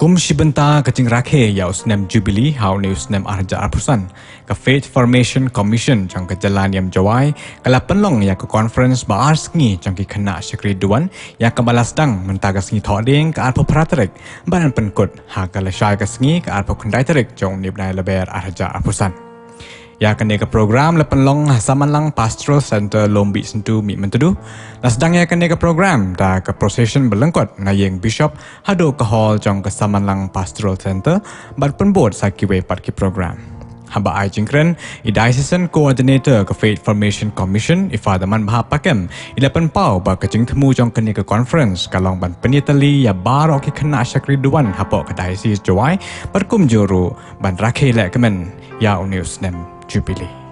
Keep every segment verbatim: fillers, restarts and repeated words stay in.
Kum shi bynta ka jingrakhe ïa u snem Jubilee ha une u snem ar hajar arphew san, ka Faith Formation Commission jong ka Jylla Niam Jowai ka la pynlong ïa ka conference ba ar sngi jong ki khynnah shakri duwan, ïa kaba la sdang mynta ka sngi Thohdieng ka arphew phra tarik, bad yn pynkut ha ka lashai ka sngi ka arphew khyndai tarik jong une u bnai Lber ar hajar arphew san. Ïa kane ka program la pynlong ha Samanlang Pastoral Centre, Lombih Syntu, Mihmyntdu. La sdang ïa kane ka program da ka procession ba lyngkot na ïing Bishop haduh ka hall jong ka Samanlang Pastoral Centre, bad pynbud sa kiwei pat ki program. Haba ai jingkren, i Diocesan Coordinator ka Faith Formation Commission, i Father Manbha Pakem, i la pynpaw ba ka jingthmu jong kane ka conference ka long ban pynïatylli ïa baroh ki khynnah shakri duwan hapoh ka Diocese Jowai, bad kumjuh ruh ban rakhe lehkmen ïa une u snem Jubilee.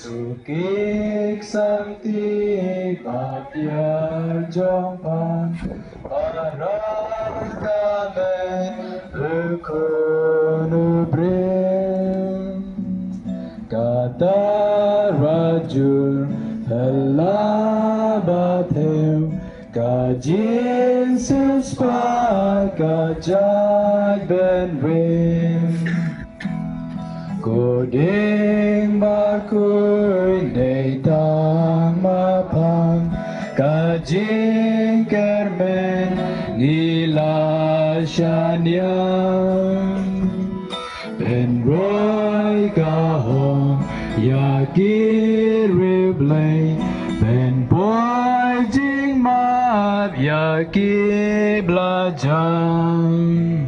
Sukik sangti bad ïa jong phan, para ka men u khun u briew. Kata rajul hela ba thew, ka jingsiewspah ka jaid bynriew. Ko dieng ba khuid dei tang ma pang, ka jingkyrmen ngi la shaniah. Pynroi ka hok ïa ki riewblei, pynpoi jingmap ïa ki blajang.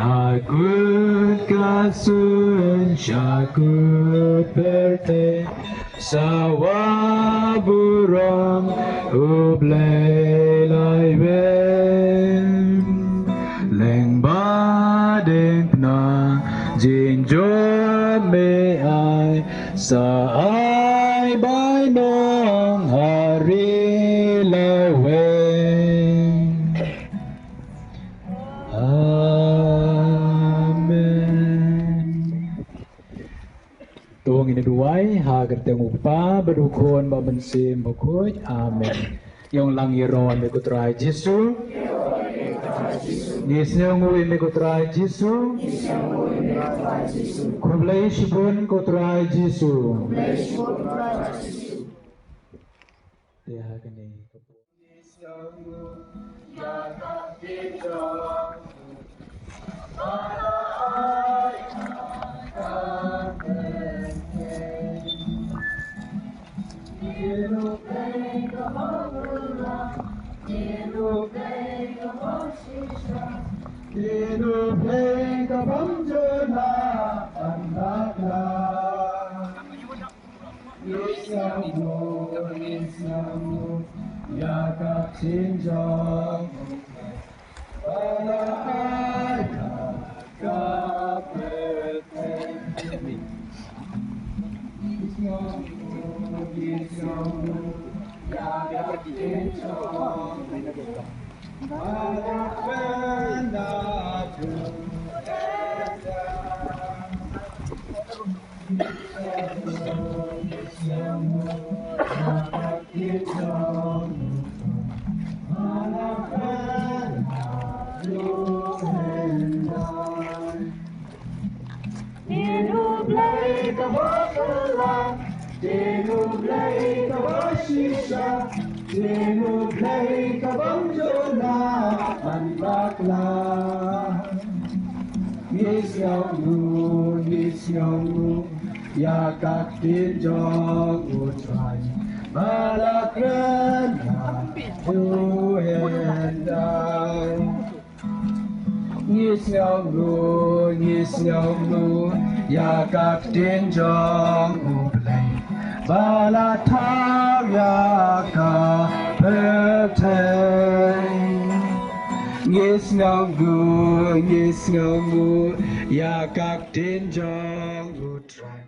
Na kut ka suiñ sha kut pyrthei, sawa burom U Blei la ïeng. Lyngba diengphna jingjop me ai, sa ai bainong ha ri lawei. Amen. To ngin ïa duwai ha ka kyrteng U Kpa bad U Khun bad U Mynsiem Bakhuid. Amen. Ïong lang ïaroh ïa me ko Trai Jisu. Ngi sngewnguh ïa me ko Trai Jisu. Khublei shibun ko Trai Jisu. Te ha kane ka por. Dien U Blei kaba kylla, dien U Blei kaba shisha, dien U Blei kaba jylla ban bakla. Ngi sngew nguh, ngi sngew nguh ïa ka ktien jong U Trai ba la kren ha u hyndai. Ngi sngew nguh, ngi sngew nguh ïa ka ktien jong U Blei ba la thaw ïa ka pyrthei. Ngi sngew nguh, ngi sngew nguh ïa ka ktien jong U Trai.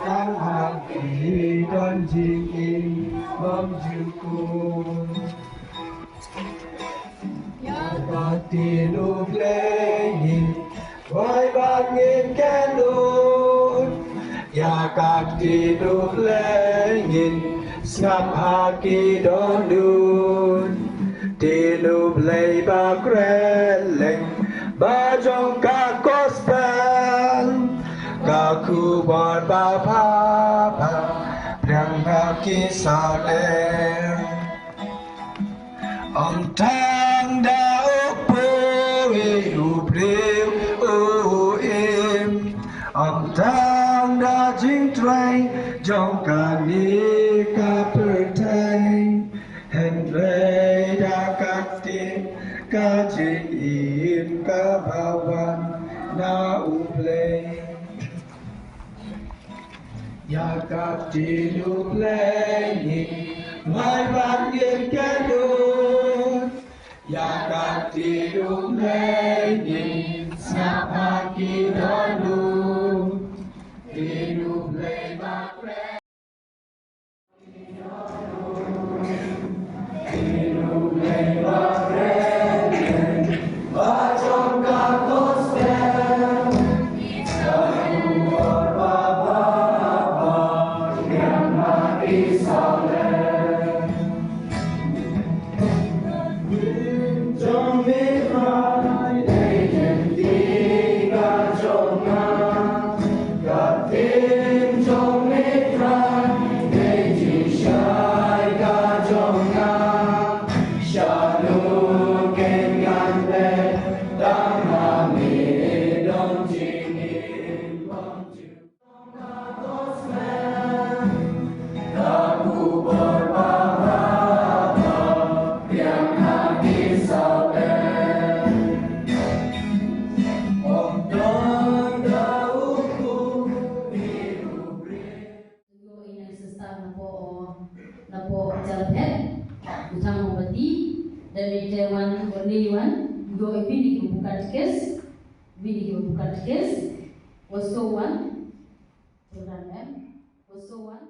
Tang hang ki don jingim bym jukut. Ïa ka ktien U Blei ngin wai ban ngin kynduh. Ïa ka ktien U Blei ngin sngap ha ki dohnud. Ktien U Blei ba kren lem ba jong ka gospel, ka khubor ba bha ba pdiang ha ki sawdong. Ym tang da u poi u briew u im, ym tang da jingtrei jong kane ka pyrthei, hynrei da ka ktien ka jingim kaba wan na U Blei. Ïa ka ktien U Blei ngin wai ban ngin kynduh. Ïa ka ktien U Blei ngin sngap ha ki dohnud. Ktien U Blei ba kren. Ïoh ïa ka start napoh, napoh Jalphet, u thang u bati, dan ite wan, wan ni wan, ïoh i bini ki bukat kes, bini ki bukat kes, waso wan, program em, waso wan.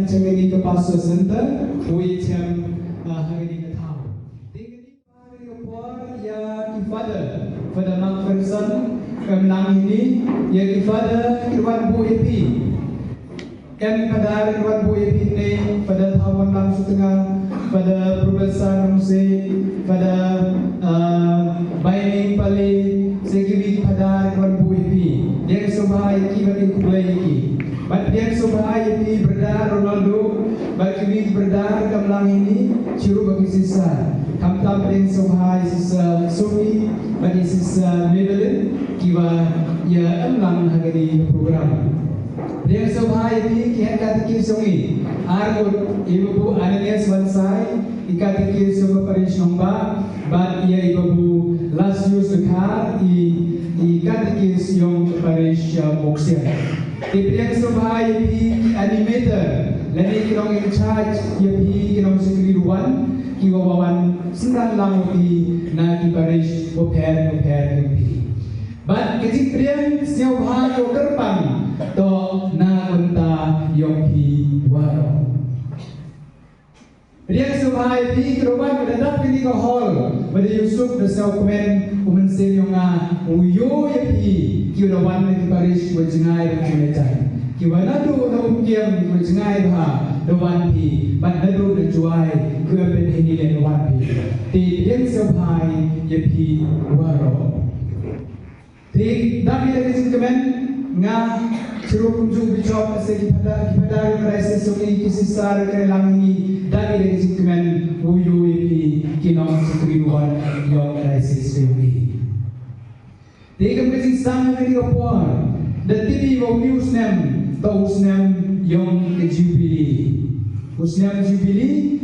Chem ïa ka Pastor Center, u ïa chem, ah, ha kane ka thaw. Te kane ka por ïa ki Father, Father Mark Ferguson, em lang hini, ïa ki Father ki wan buh ïa phi. Em Father ki wan buh ïa phi ne, Father Thawan Lam Sutnga, Father Professor Nongse, Father, ah, Baining Pale, se kiwi ki Father ki wan buh ïa phi. Dei sngewbha ïa ki bad ïa ki Blei ïa ki. Bad pdiang sngewbha ïa phi Brother Ronaldo, bad kiwi ki brother kam lang hini, chirup bad ki sister. Khamtam pdiang sngewbha ïa Sister Sophie, bad ïa Sister Madeline, kiwa ïa em lang ha kane ka program. Pdiang sngewbha ïa phi ki head catechist jong ngi. Ar ngut, i Babu Ananias Wansai, i catechist jong ka parish Nongbah, bad ïa i Babu Lasius Dkhar, i, i catechist jong ka parish, uh, Muksiang. Te pdiang sngewbha ïa phi ki animator, lane ki nong in charge ïa phi ki nong shakri Ruwan, kiwa wan synran lang ïa phi na ki parish bapher bapher ïa phi. Bad ka jingpdiang sngewbha ka kyrpang toh na ka bynta ïong phi waroh. Pdiang sngewbha ïa phi ki rubat ba da dap kane ka hall, ba da ïusuk da sngewkmen u mynsiem ïong nga, u ïoh ïa phi ki da wan na ki parish wa jngai ba ki mejan. Kiwa naduh na Umkiang wa jngai bha da wan phi, bad naduh na Jowai kiwa pynhynnin da wan phi. Te pdiang sngewbha ïa phi waroh. Te dap ïa ka jingkmen nga chirup kumjuh u bishop, se ki phadar, ki phadar ïong ka diocese jong ngi, ki sister ka lang ngi, dap ïa ka jingkmen u ïoh ïa phi ki nong shakri Ruwan ïong ka diocese jong ngi. Te kum ka jingsang ha kane ka por, da tip ïa u, une u snem toh u snem ïong ka Jubilee. U snem Jubilee,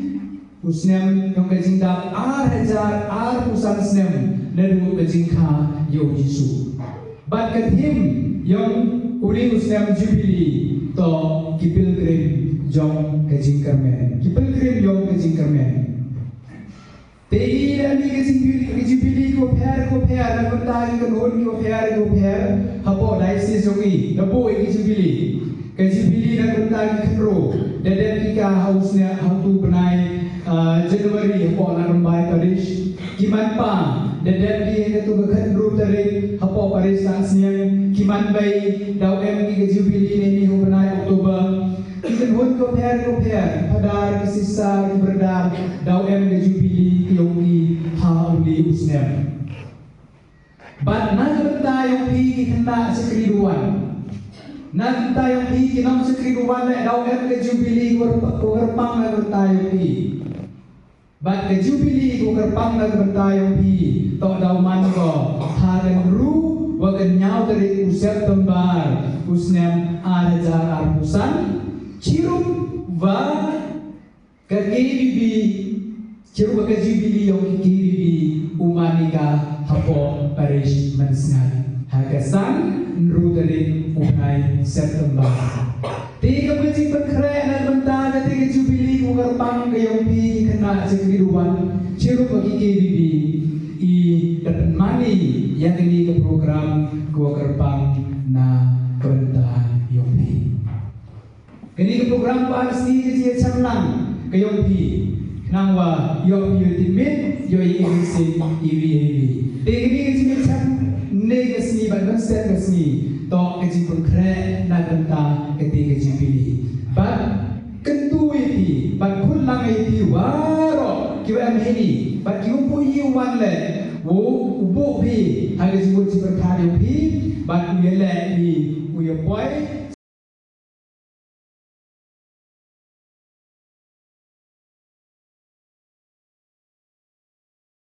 u snem ïong ka jingdap ar hajar arphew san snem naduh ka jingkha ïa u Jisu. Bad ka theme ïong une u snem Jubilee toh ki pilgrim jong ka jingkyrmen. Ki pilgrim jong ka jingkyrmen. Te i lane ka Jubilee, ka Jubilee kiwa pher kiwa pher, na ka bynta ki kynhun kiwa pher kiwa pher hapoh diocese jong ngi, da buh ïa ka Jubilee. Ka Jubilee na ka bynta ki khynroo, da dep ki ka ha u snem, ha utu u bnai, ah, January hapoh Ladrymbai Parish. Ki manpa, da dep ki ha katu ka khynroo tarik hapoh Parish Langsniang. Ki manbei, daw em ki ka Jubilee neini ha u bnai October. Ki kynhun kiwa pher kiwa pher, ki phadar, ki sister, ki brother, daw em ka Jubilee ïong ki ha une u snem. Bad na ka bynta ïong phi ki khynnah shakri Ruwan, na ka bynta ïong phi ki nong shakri Ruwan leh, daw em ka Jubilee kiwa kyrpang na ka bynta ïong phi. Bad ka Jubilee kiwa kyrpang na ka bynta ïong phi toh daw man ko ha ka hynriew wa ka hynñiew tarik u September u snem ar hajar arphew san, chirup wa ka K B B, chirup wa ka Jubilee ïong ka K B B u man ïa ka hapoh Parish Mynsngat ha ka san hynriew tarik u bnai September. Te ka jingpynkhreh na ka bynta kata ka Jubilee kiwa kyrpang ka ïong phi ki khynnah shakri Ruwan, chirup wa ki K B B, i da pynmane ïa kane ka program kiwa kyrpang na ka bynta ïong phi. Kane ka program ba ar sngi ka jingïachem lang ka ïong phi. Khnang wa ïoh phi ïa u tipmit, ïoh ïa u mynsiem iwei ïa iwei. Te kane ka jingïachem ne ka sngi bad ban sdang ka sngi toh ka jingpynkhreh na ka bynta kata ka Jubilee. Bad kyntu ïa phi bad khun lang ïa phi waroh kiwa em hini bad kiwa buh ïa u wan leh, u buh phi ha ka jingmut jingpyrkhat ïong phi bad u ïaleh phi, u ïapoi